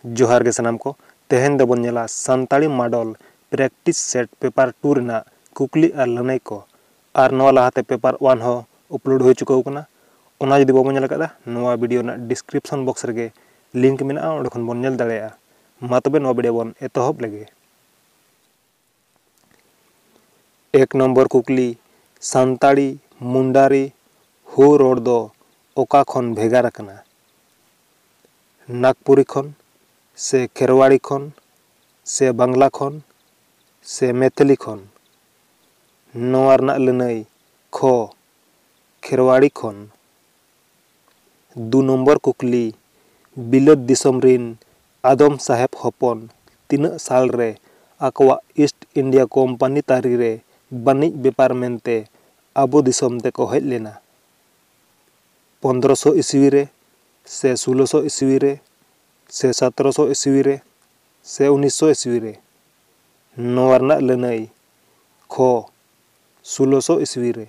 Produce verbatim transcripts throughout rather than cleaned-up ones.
ᱡᱚᱦᱟᱨ ᱜᱮ ᱥᱟᱱᱟᱢ ᱠᱚ᱾ ᱛᱮᱦᱮᱧ ᱫᱚᱵᱚᱱ ᱧᱮᱞᱟ Santali ᱢᱟᱰᱚᱞ practice set paper two ᱨᱮᱱᱟᱜ ᱠᱩᱠᱞᱤ ᱟᱨ ᱞᱟᱹᱱᱟᱹᱭ ᱠᱚ᱾ ᱟᱨ ᱱᱚᱣᱟ ᱞᱟᱦᱟᱛᱮ paper one ᱦᱚᱸ upload ᱦᱩᱭ ᱪᱩᱠᱟᱹᱣ ᱟᱠᱟᱱᱟ᱾ ᱚᱱᱟ ᱡᱩᱫᱤ ᱵᱟᱵᱚᱱ ᱧᱮᱞ ᱟᱠᱟᱫᱟ, ᱱᱚᱣᱟ video ᱨᱮᱱᱟᱜ description box ᱨᱮᱜᱮ link ᱢᱮᱱᱟᱜᱼᱟ, ᱚᱸᱰᱮ ᱠᱷᱚᱱ ᱵᱚᱱ ᱧᱮᱞ ᱫᱟᱲᱮᱭᱟᱜᱼᱟ᱾ ᱢᱟ ᱛᱚᱵᱮ ᱱᱚᱣᱟ video ᱵᱚᱱ ᱮᱛᱚᱦᱚᱵ ᱞᱮᱜᱮ᱾ ᱮᱠ ᱱᱚᱢᱵᱚᱨ ᱠᱩᱠᱞᱤ, ᱥᱟᱱᱛᱟᱲᱤ ᱢᱩᱱᱰᱟᱨᱤ ᱦᱳ ᱨᱚᱲ ᱫᱚ ᱚᱠᱟ ᱠᱷᱚᱱ ᱵᱷᱮᱜᱟᱨ ᱟᱠᱟᱱᱟ? ᱱᱟᱜᱽᱯᱩᱨᱤ ᱠᱷᱚᱱ, ᱥᱮ ᱠᱷᱮᱨᱣᱟᱲᱤ ᱠᱷᱚᱱ, ᱥᱮ ᱵᱟᱝᱞᱟ ᱠᱷᱚᱱ, ᱥᱮ ᱢᱮᱛᱷᱤᱞᱤ ᱠᱷᱚᱱ? ᱱᱚᱣᱟ ᱨᱮᱱᱟᱜ ᱞᱟᱹᱱᱟᱹᱭ ᱠᱷᱚ, ᱠᱷᱮᱨᱣᱟᱲᱤ ᱠᱷᱚᱱ᱾ ᱫᱩ ᱱᱚᱢᱵᱚᱨ ᱠᱩᱠᱞᱤ, ᱵᱤᱞᱟᱹᱛ ᱫᱤᱥᱚᱢ ᱨᱤᱱ ᱟᱫᱚᱢ ᱥᱟᱦᱮᱵ ᱦᱚᱯᱚᱱ ᱛᱤᱱᱟᱹᱜ ᱥᱟᱞ ᱨᱮ ᱟᱠᱚᱣᱟᱜ East India Company ᱛᱟᱹᱨᱤ ᱨᱮ ᱵᱟᱹᱱᱤᱡ ᱵᱮᱯᱟᱨ ᱢᱮᱱᱛᱮ ᱟᱵᱚ ᱫᱤᱥᱚᱢ ᱛᱮᱠᱚ ᱦᱮᱡ ᱞᱮᱱᱟ? ᱯᱚᱱᱫᱽᱨᱚᱥᱚ ᱤᱥᱣᱤ ᱨᱮ, ᱥᱮ ᱥᱳᱞᱳᱥᱚ ᱤᱥᱣᱤ ᱨᱮ, ᱥᱮ ᱥᱚᱛᱨᱚᱥᱚ ᱤᱥᱣᱤ ᱨᱮ, ᱥᱮ ᱩᱱᱤᱥᱥᱚ ᱤᱥᱣᱤ ᱨᱮ? ᱱᱚᱣᱟ ᱨᱮᱱᱟᱜ ᱞᱟᱹᱱᱟᱹᱭ ᱠᱷᱚ, ᱥᱳᱞᱳᱥᱚ ᱤᱥᱣᱤ ᱨᱮ᱾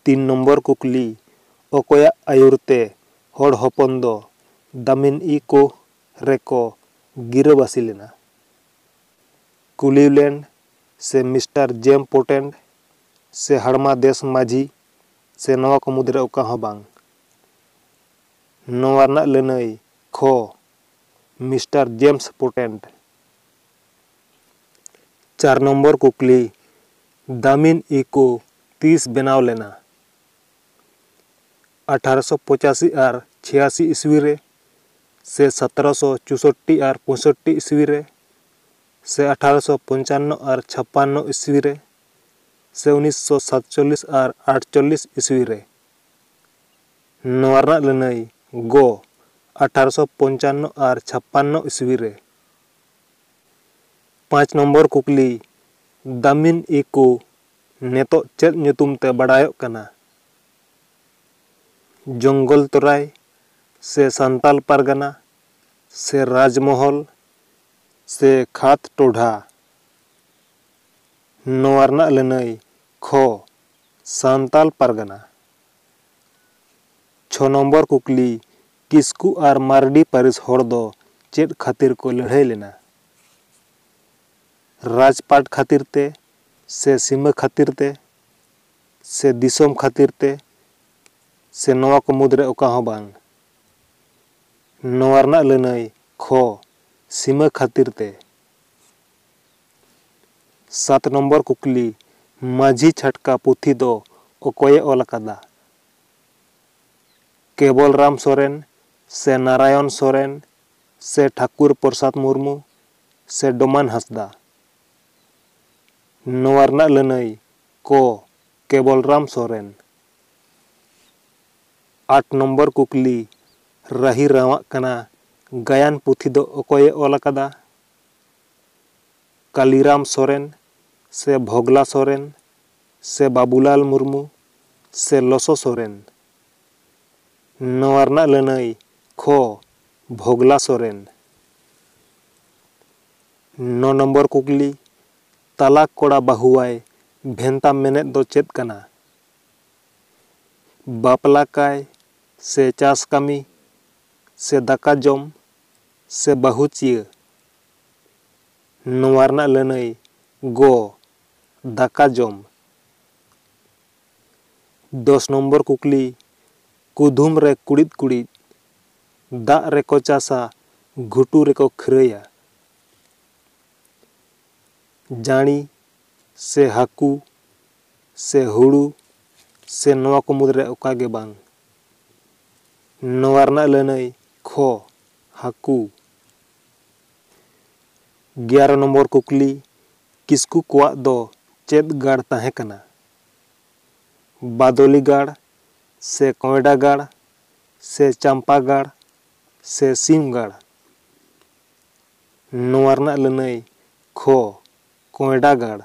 ᱛᱤᱱ ᱱᱚᱢᱵᱚᱨ ᱠᱩᱠᱞᱤ, ᱚᱠᱚᱭᱟᱜ ᱟᱹᱭᱩᱨ ᱛᱮ ᱦᱚᱲ ᱦᱚᱯᱚᱱ ᱫᱚ ᱫᱟᱢᱤᱱ ᱤ ᱠᱳ ᱨᱮᱠᱚ ᱜᱤᱨᱟᱹᱵᱟᱹᱥᱤ ᱞᱮᱱᱟ? ᱠᱩᱞᱤᱣᱞᱮᱱᱰ, ᱥᱮ ᱢᱤᱥᱴᱟᱨ ᱡᱮᱢ ᱯᱳᱴᱮᱱᱰ, ᱥᱮ ᱦᱟᱲᱢᱟ ᱫᱮᱥ ᱢᱟᱹᱡᱷᱤ, ᱥᱮ ᱱᱚᱣᱟ ᱠᱚ ᱢᱩᱫᱽᱨᱮ ᱚᱠᱟ ᱦᱚᱸ ᱵᱟᱝ? ᱱᱚᱣᱟ ᱨᱮᱱᱟᱜ ᱞᱟᱹᱱᱟᱹᱭ ᱠᱷᱚ, ᱢᱤᱥᱴᱟᱨ ᱡᱮᱢᱥ ᱯᱳᱴᱮᱱᱰ᱾ ᱪᱟᱨ ᱱᱚᱢᱵᱚᱨ ᱠᱩᱠᱞᱤ, ᱫᱟᱢᱤᱱ ᱤ ᱠᱳ ᱛᱤᱥ ᱵᱮᱱᱟᱣ ᱞᱮᱱᱟ? ᱟᱴᱷᱟᱨᱚᱥᱚ ᱯᱚᱸᱪᱟᱥᱤ ᱟᱨ ᱪᱷᱤᱭᱟᱥᱤ ᱤᱥᱣᱤ ᱨᱮ, ᱥᱮ ᱥᱚᱛᱨᱚᱥᱚ ᱪᱳᱥᱳᱴᱴᱤ ᱟᱨ ᱯᱚᱸᱭᱥᱚᱴᱴᱤ ᱤᱥᱣᱤ ᱨᱮ, ᱥᱮ ᱟᱴᱷᱟᱨᱚᱥᱚ ᱯᱚᱧᱪᱟᱱᱱᱚ ᱟᱨ ᱪᱷᱟᱯᱟᱱᱱᱚ ᱤᱥᱣᱤ ᱨᱮ, ᱥᱮ ᱩᱱᱤᱥᱥᱚ ᱥᱟᱛᱪᱚᱞᱞᱤᱥ ᱟᱨ ᱟᱴᱪᱚᱞᱞᱤᱥ ᱤᱥᱣᱤ ᱨᱮ? ᱱᱚᱣᱟ ᱨᱮᱱᱟᱜ ᱞᱟᱹᱱᱟᱹᱭ ᱜᱚ, ᱟᱴᱷᱟᱨᱚᱥᱚ ᱯᱚᱧᱪᱟᱱᱱᱚ ᱟᱨ ᱪᱷᱟᱯᱟᱱᱱᱚ ᱤᱥᱣᱤ ᱨᱮ᱾ ᱯᱟᱸᱪ ᱱᱚᱢᱵᱚᱨ ᱠᱩᱠᱞᱤ, ᱫᱟᱢᱤᱱ ᱤ ᱠᱳ ᱱᱤᱛᱚᱜ ᱪᱮᱫ ᱧᱩᱛᱩᱢ ᱛᱮ ᱵᱟᱲᱟᱭᱚᱜ ᱠᱟᱱᱟ? ᱡᱚᱝᱜᱚᱞ ᱛᱚᱨᱟᱭ, ᱥᱮ ᱥᱟᱱᱛᱟᱞ ᱯᱟᱨᱜᱟᱱᱟ, ᱥᱮ ᱨᱟᱡᱽᱢᱚᱦᱚᱞ, ᱥᱮ ᱠᱷᱟᱛ ᱴᱚᱰᱷᱟ? ᱱᱚᱣᱟ ᱨᱮᱱᱟᱜ ᱞᱟᱹᱱᱟᱹᱭ ᱠᱷᱚ, ᱥᱟᱱᱛᱟᱞ ᱯᱟᱨᱜᱟᱱᱟ᱾ ᱪᱷᱚ ᱱᱚᱢᱵᱚᱨ ᱠᱩᱠᱞᱤ, ᱠᱤᱥᱠᱩ ᱟᱨ ᱢᱟᱨᱰᱤ ᱯᱟᱹᱨᱤᱥ ᱦᱚᱲ ᱫᱚ ᱪᱮᱫ ᱠᱷᱟᱹᱛᱤᱨ ᱠᱚ ᱞᱟᱹᱲᱦᱟᱹᱭ ᱞᱮᱱᱟ? ᱨᱟᱡᱽᱯᱟᱴ ᱠᱷᱟᱹᱛᱤᱨ ᱛᱮ, ᱥᱮ ᱥᱤᱢᱟᱹ ᱠᱷᱟᱹᱛᱤᱨ ᱛᱮ, ᱥᱮ ᱫᱤᱥᱚᱢ ᱠᱷᱟᱹᱛᱤᱨ ᱛᱮ, ᱥᱮ ᱱᱚᱣᱟ ᱠᱚ ᱢᱩᱫᱽᱨᱮ ᱚᱠᱟ ᱦᱚᱸ ᱵᱟᱝ? ᱱᱚᱣᱟ ᱨᱮᱱᱟᱜ ᱞᱟᱹᱱᱟᱹᱭ ᱠᱷᱚ, ᱥᱤᱢᱟᱹ ᱠᱷᱟᱹᱛᱤᱨ ᱛᱮ᱾ ᱥᱟᱛ ᱱᱚᱢᱵᱚᱨ ᱠᱩᱠᱞᱤ, ᱢᱟᱹᱡᱷᱤ ᱪᱷᱟᱴᱠᱟ ᱯᱩᱛᱷᱤ ᱫᱚ ᱚᱠᱚᱭᱮ ᱚᱞ ᱟᱠᱟᱫᱟ? ᱠᱮᱵᱚᱞ ᱨᱟᱢ ᱥᱚᱨᱮᱱ, ᱥᱮ ᱱᱟᱨᱟᱭᱚᱱ ᱥᱚᱨᱮᱱ, ᱥᱮ ᱴᱷᱟᱠᱩᱨ ᱯᱨᱚᱥᱟᱫᱽ ᱢᱩᱨᱢᱩ, ᱥᱮ ᱰᱚᱢᱟᱱ ᱦᱟᱸᱥᱫᱟ? ᱱᱚᱣᱟ ᱨᱮᱱᱟᱜ ᱞᱟᱹᱱᱟᱹᱭ ᱠᱚ, ᱠᱮᱵᱚᱞ ᱨᱟᱢ ᱥᱚᱨᱮᱱ᱾ ᱟᱴ ᱱᱚᱢᱵᱚᱨ ᱠᱩᱠᱞᱤ, ᱨᱟᱹᱦᱤ ᱨᱟᱶᱟᱜ ᱠᱟᱱᱟ ᱜᱟᱭᱟᱱ ᱯᱩᱛᱷᱤ ᱫᱚ ᱚᱠᱚᱭᱮ ᱚᱞ ᱟᱠᱟᱫᱟ? ᱠᱟᱞᱤᱨᱟᱢ ᱥᱚᱨᱮᱱ, ᱥᱮ ᱵᱷᱚᱜᱽᱞᱟ ᱥᱚᱨᱮᱱ, ᱥᱮ ᱵᱟᱵᱩᱞᱟᱞ ᱢᱩᱨᱢᱩ, ᱥᱮ ᱞᱚᱥᱚ ᱥᱚᱨᱮᱱ? ᱱᱚᱣᱟ ᱨᱮᱱᱟᱜ ᱞᱟᱹᱱᱟᱹᱭ ᱠᱷᱚ, ᱵᱷᱚᱜᱽᱞᱟ ᱥᱚᱨᱮᱱ᱾ ᱱᱚ ᱱᱚᱢᱵᱚᱨ ᱠᱩᱠᱞᱤ, ᱛᱟᱞᱟ ᱠᱚᱲᱟ ᱵᱟᱹᱦᱩᱣᱟᱭ ᱵᱷᱮᱱᱛᱟ ᱢᱮᱱᱮᱫ ᱫᱚ ᱪᱮᱫ ᱠᱟᱱᱟ? ᱵᱟᱯᱞᱟ ᱠᱟᱭ, ᱥᱮ ᱪᱟᱥ ᱠᱟᱹᱢᱤ, ᱥᱮ ᱫᱟᱠᱟ ᱡᱚᱢ, ᱥᱮ ᱵᱟᱹᱦᱩ ᱪᱤᱭᱟᱹ? ᱱᱚᱣᱟ ᱨᱮᱱᱟᱜ ᱞᱟᱹᱱᱟᱹᱭ ᱜᱚ, ᱫᱟᱠᱟ ᱡᱚᱢ᱾ ᱫᱚᱥ ᱱᱚᱢᱵᱚᱨ ᱠᱩᱠᱞᱤ, ᱠᱩᱫᱷᱩᱢ ᱨᱮ ᱠᱩᱲᱤᱫ ᱠᱩᱲᱤᱫ, ᱫᱟᱜ ᱨᱮᱠᱚ ᱪᱟᱥᱟ, ᱜᱷᱩᱴᱩ ᱨᱮᱠᱚ ᱠᱷᱟᱹᱨᱟᱹᱭᱟ᱾ ᱡᱟᱹᱲᱤ, ᱥᱮ ᱦᱟᱹᱠᱩ, ᱥᱮ ᱦᱩᱲᱩ, ᱥᱮ ᱱᱚᱣᱟ ᱠᱚ ᱢᱩᱫᱽᱨᱮ ᱚᱠᱟ ᱜᱮ ᱵᱟᱝ? ᱱᱚᱣᱟ ᱨᱮᱱᱟᱜ ᱞᱟᱹᱱᱟᱹᱭ ᱠᱷᱚ, ᱦᱟᱹᱠᱩ᱾ ᱮᱜᱟᱨᱚ ᱱᱚᱢᱵᱚᱨ ᱠᱩᱠᱞᱤ, ᱠᱤᱥᱠᱩ ᱠᱚᱣᱟᱜ ᱫᱚ ᱪᱮᱫ ᱜᱟᱲ ᱛᱟᱦᱮᱸ ᱠᱟᱱᱟ? ᱵᱟᱫᱚᱞᱤ ᱜᱟᱲ, ᱥᱮ ᱠᱚᱭᱰᱟ ᱜᱟᱲ, ᱥᱮ ᱪᱟᱢᱯᱟ ᱜᱟᱲ, ᱥᱮ ᱥᱤᱢ ᱜᱟᱲ? ᱱᱚᱣᱟ ᱨᱮᱱᱟᱜ ᱞᱟᱹᱱᱟᱹᱭ ᱠᱷᱚ, ᱠᱚᱭᱰᱟ ᱜᱟᱲ᱾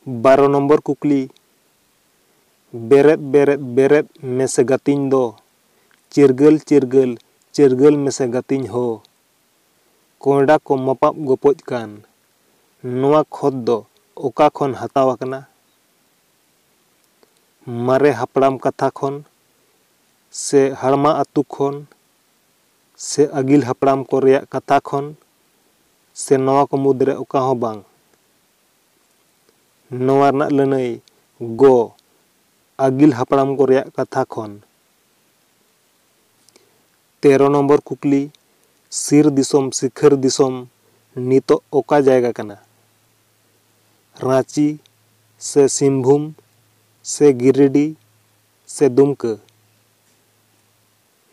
ᱵᱟᱨᱚ ᱱᱚᱢᱵᱚᱨ ᱠᱩᱠᱞᱤ, ᱵᱮᱨᱮᱫ, ᱵᱮᱨᱮᱫ, ᱵᱮᱨᱮᱫ ᱢᱮᱥᱮ ᱜᱟᱹᱛᱤᱧ ᱫᱚ, ᱪᱤᱨᱜᱟᱹᱞ, ᱪᱤᱨᱜᱟᱹᱞ, ᱪᱤᱨᱜᱟᱹᱞ ᱢᱮᱥᱮ ᱜᱟᱹᱛᱤᱧ ᱦᱳ᱾ ᱠᱚᱭᱰᱟ ᱠᱚ ᱢᱟᱯᱟᱵ ᱜᱚᱯᱚᱡ ᱠᱟᱱ, ᱱᱚᱣᱟ ᱠᱷᱚᱛ ᱫᱚ ᱚᱠᱟ ᱠᱷᱚᱱ ᱦᱟᱛᱟᱣ ᱟᱠᱟᱱᱟ? ᱢᱟᱨᱮ ᱦᱟᱯᱲᱟᱢ ᱠᱟᱛᱷᱟ ᱠᱷᱚᱱ, ᱥᱮ ᱦᱟᱲᱢᱟ ᱟᱹᱛᱩ ᱠᱷᱚᱱ, ᱥᱮ ᱟᱹᱜᱤᱞ ᱦᱟᱯᱲᱟᱢ ᱠᱚ ᱨᱮᱭᱟᱜ ᱠᱟᱛᱷᱟ ᱠᱷᱚᱱ, ᱥᱮ ᱱᱚᱣᱟ ᱠᱚ ᱢᱩᱫᱽᱨᱮ ᱚᱠᱟ ᱦᱚᱸ ᱵᱟᱝ? ᱱᱚᱣᱟ ᱨᱮᱱᱟᱜ ᱞᱟᱹᱱᱟᱹᱭ ᱜᱚ, ᱟᱹᱜᱤᱞ ᱦᱟᱯᱲᱟᱢ ᱠᱚ ᱨᱮᱭᱟᱜ ᱠᱟᱛᱷᱟ ᱠᱷᱚᱱ᱾ ᱛᱮᱨᱚ ᱱᱚᱢᱵᱚᱨ ᱠᱩᱠᱞᱤ, ᱥᱤᱨ ᱫᱤᱥᱚᱢ, ᱥᱤᱠᱷᱟᱹᱨ ᱫᱤᱥᱚᱢ ᱱᱤᱛᱚᱜ ᱚᱠᱟ ᱡᱟᱭᱜᱟ ᱠᱟᱱᱟ? ᱨᱟᱸᱪᱤ, ᱥᱮ ᱥᱤᱝᱵᱷᱩᱢ, ᱥᱮ ᱜᱤᱨᱤᱰᱤ, ᱥᱮ ᱫᱩᱢᱠᱟᱹ?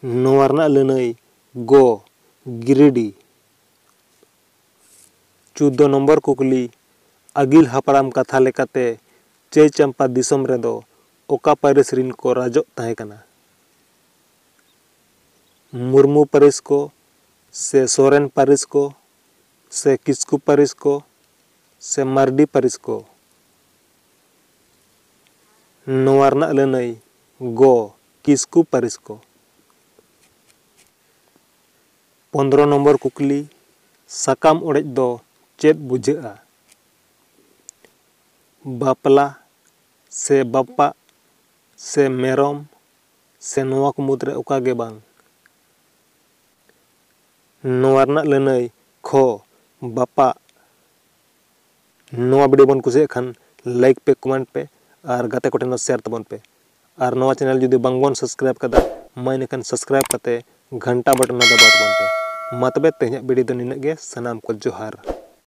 ᱱᱚᱣᱟ ᱨᱮᱱᱟᱜ ᱞᱟᱹᱱᱟᱹᱭ ᱜᱚ, ᱜᱤᱨᱤᱰᱤ᱾ ᱪᱳᱫᱫᱳ ᱱᱚᱢᱵᱚᱨ ᱠᱩᱠᱞᱤ, ᱟᱹᱜᱤᱞ ᱦᱟᱯᱲᱟᱢ ᱠᱟᱛᱷᱟ ᱞᱮᱠᱟᱛᱮ ᱪᱟᱹᱭ ᱪᱟᱢᱯᱟ ᱫᱤᱥᱚᱢ ᱨᱮᱫᱚ ᱚᱠᱟ ᱯᱟᱹᱨᱤᱥ ᱨᱤᱱ ᱠᱚ ᱨᱟᱡᱚᱜ ᱛᱟᱦᱮᱸ ᱠᱟᱱᱟ? ᱢᱩᱨᱢᱩ ᱯᱟᱹᱨᱤᱥ ᱠᱚ, ᱥᱮ ᱥᱚᱨᱮᱱ ᱯᱟᱹᱨᱤᱥ ᱠᱚ, ᱥᱮ ᱠᱤᱥᱠᱩ ᱯᱟᱹᱨᱤᱥ ᱠᱚ, ᱥᱮ ᱢᱟᱨᱰᱤ ᱯᱟᱹᱨᱤᱥ ᱠᱚ? ᱱᱚᱣᱟ ᱨᱮᱱᱟᱜ ᱞᱟᱹᱱᱟᱹᱭ ᱜᱚ, ᱠᱤᱥᱠᱩ ᱯᱟᱹᱨᱤᱥ ᱠᱚ᱾ ᱯᱚᱱᱫᱽᱨᱚ ᱱᱚᱢᱵᱚᱨ ᱠᱩᱠᱞᱤ, ᱥᱟᱠᱟᱢ ᱚᱲᱮᱡ ᱫᱚ ᱪᱮᱫ ᱵᱩᱡᱷᱟᱹᱜᱼᱟ? ᱵᱟᱯᱞᱟ, ᱥᱮ ᱵᱟᱯᱟᱜ, ᱥᱮ ᱢᱮᱨᱚᱢ, ᱥᱮ ᱱᱚᱣᱟ ᱠᱚ ᱢᱩᱫᱽᱨᱮ ᱚᱠᱟ ᱜᱮ ᱵᱟᱝ? ᱱᱚᱣᱟ ᱨᱮᱱᱟᱜ ᱞᱟᱹᱱᱟᱹᱭ ᱠᱷᱚ, ᱵᱟᱯᱟᱜ᱾ ᱱᱚᱣᱟ video ᱵᱚᱱ ᱠᱩᱥᱤᱭᱟᱜ ᱠᱷᱟᱱ like ᱯᱮ, comment ᱯᱮ ᱟᱨ ᱜᱟᱛᱮ ᱠᱚᱴᱷᱮᱱ ᱦᱚᱸ share ᱛᱟᱵᱚᱱ ᱯᱮ᱾ ᱟᱨ ᱱᱚᱣᱟ channel ᱡᱩᱫᱤ ᱵᱟᱝᱵᱚᱱ subscribe ᱠᱟᱫᱟ, ᱢᱟ ᱤᱱᱟᱹᱠᱷᱟᱱ subscribe ᱠᱟᱛᱮ ᱜᱷᱟᱱᱴᱟ button ᱦᱚᱸ ᱫᱟᱵᱟᱣ ᱛᱟᱵᱚᱱ ᱯᱮ᱾ ᱢᱟ ᱛᱚᱵᱮ ᱛᱮᱦᱮᱧᱟᱜ video ᱫᱚ ᱱᱤᱱᱟᱹᱜ ᱜᱮ᱾ ᱥᱟᱱᱟᱢ ᱠᱚ ᱡᱚᱦᱟᱨ᱾